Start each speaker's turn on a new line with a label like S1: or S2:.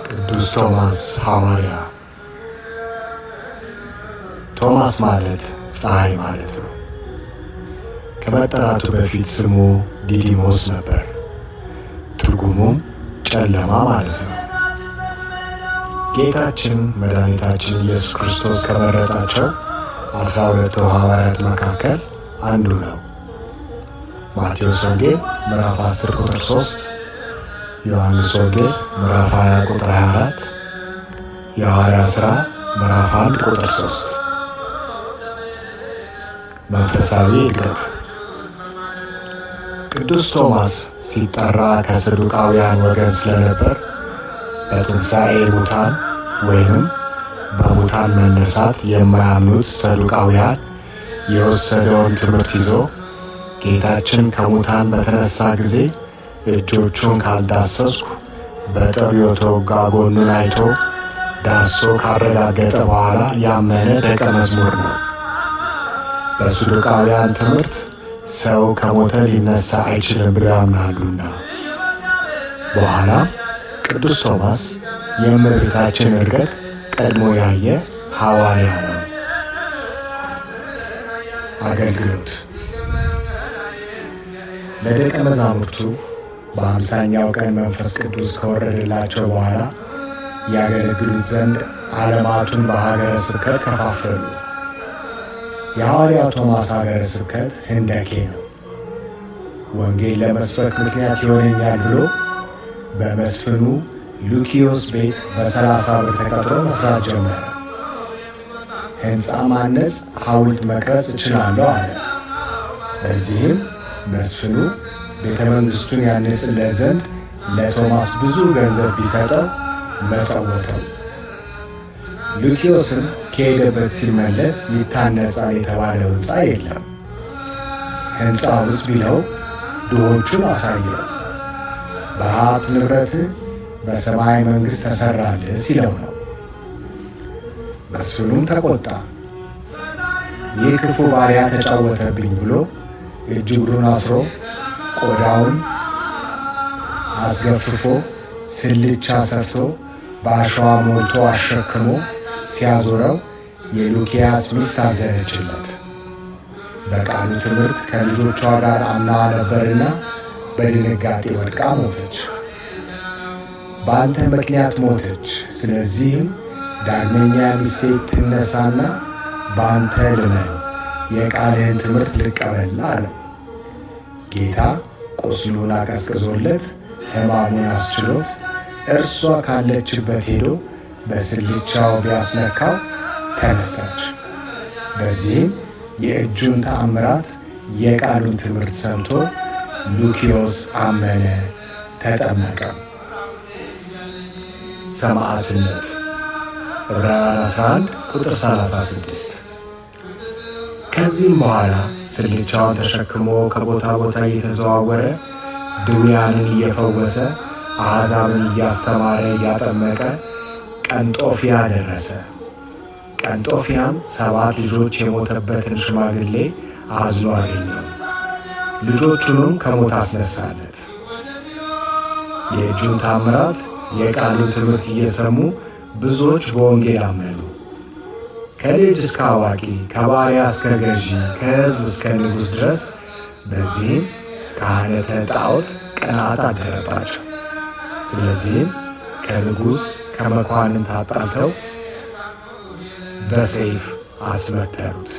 S1: ቅዱስ ቶማስ ሐዋርያ። ቶማስ ማለት ፀሐይ ማለት ነው። ከመጠራቱ በፊት ስሙ ዲዲሞስ ነበር። ትርጉሙም ጨለማ ማለት ነው። ጌታችን መድኃኒታችን ኢየሱስ ክርስቶስ ከመረጣቸው 12ቱ ሐዋርያት መካከል አንዱ ነው። ማቴዎስ ወንጌል ምዕራፍ 10 ቁጥር 3፣ ዮሐንስ ወንጌል ምዕራፍ 20 ቁጥር 24፣ የሐዋርያት ሥራ ምዕራፍ 1 ቁጥር 3። መንፈሳዊ እድገት። ቅዱስ ቶማስ ሲጠራ ከሰዱቃውያን ወገን ስለነበር በትንሣኤ ሙታን ወይንም በሙታን መነሳት የማያምኑት ሰዱቃውያን የወሰደውን ትምህርት ይዞ ጌታችን ከሙታን በተነሳ ጊዜ እጆቹን ካልዳሰስኩ በጦር የተወጋ ጎኑን አይቶ ዳሶ ካረጋገጠ በኋላ ያመነ ደቀ መዝሙር ነው። በሰዱቃውያን ትምህርት ሰው ከሞተ ሊነሳ አይችልም ብለው ያምናሉና። በኋላም ቅዱስ ቶማስ የእመቤታችን ዕርገት ቀድሞ ያየ ሐዋርያ ነው። አገልግሎት። ለደቀ መዛሙርቱ በ50ኛው ቀን መንፈስ ቅዱስ ከወረደላቸው በኋላ ያገለግሉት ዘንድ ዓለማቱን በሀገረ ስብከት ከፋፈሉ። የሐዋርያው ቶማስ ሀገረ ስብከት ህንደኬ ነው። ወንጌል ለመስበክ ምክንያት ይሆነኛል ብሎ በመስፍኑ ሉኪዮስ ቤት በ30 ብር ተቀጥሮ መስራት ጀመረ። ሕንፃ ማነጽ፣ ሐውልት መቅረጽ እችላለሁ አለ። በዚህም መስፍኑ ቤተ መንግሥቱን ያንጽለት ዘንድ ለቶማስ ብዙ ገንዘብ ቢሰጠው መጸወተው። ሉኪዮስም ከሄደበት ሲመለስ ይታነጻል የተባለው ሕንፃ የለም። ሕንፃውስ ቢለው ድሆቹን አሳየው። በሀብት ንብረትህ በሰማይ መንግሥት ተሠራልህ ሲለው ነው። መስፍኑም ተቆጣ። ይህ ክፉ ባሪያ ተጫወተብኝ ብሎ እጅ እግሩን አስሮ ቆዳውን አስገፍፎ ስልቻ ሰርቶ በአሸዋ ሞልቶ አሸክሞ ሲያዞረው የሉኪያስ ሚስት አዘነችለት። በቃሉ ትምህርት ከልጆቿ ጋር አምና ነበርና በድንጋጤ ወድቃ ሞተች። በአንተ ምክንያት ሞተች። ስለዚህም ዳግመኛ ሚስቴ ትነሳና በአንተ ልመን፣ የቃልህን ትምህርት ልቀበል አለው። ጌታ ቁስሉን አቀዝቅዞለት ሕማሙን አስችሎት እርሷ ካለችበት ሄዶ በስልቻው ቢያስነካው ተነሳች። በዚህም የእጁን ተአምራት የቃሉን ትምህርት ሰምቶ ሉኪዮስ አመነ፣ ተጠመቀም። ሰማዕትነት። ዕብራውያን 11 ቁጥር 36። ከዚህም በኋላ ስልቻውን ተሸክሞ ከቦታ ቦታ እየተዘዋወረ ድውያንን እየፈወሰ አሕዛብን እያስተማረ እያጠመቀ ቀንጦፊያ ደረሰ። ቀንጦፊያም 7 ልጆች የሞተበትን ሽማግሌ አዝኖ አገኘው። ልጆቹንም ከሞት አስነሳለት። የእጁን ታምራት የቃሉን ትምህርት እየሰሙ ብዙዎች በወንጌል አመኑ። ከልጅ እስከ አዋቂ፣ ከባሪያ እስከ ገዢ፣ ከሕዝብ እስከ ንጉሥ ድረስ። በዚህም ካህነተ ጣዖት ቅንዓት አደረባቸው። ስለዚህም ከንጉሥ ከመኳንንት አጣልተው በሰይፍ አስመተሩት።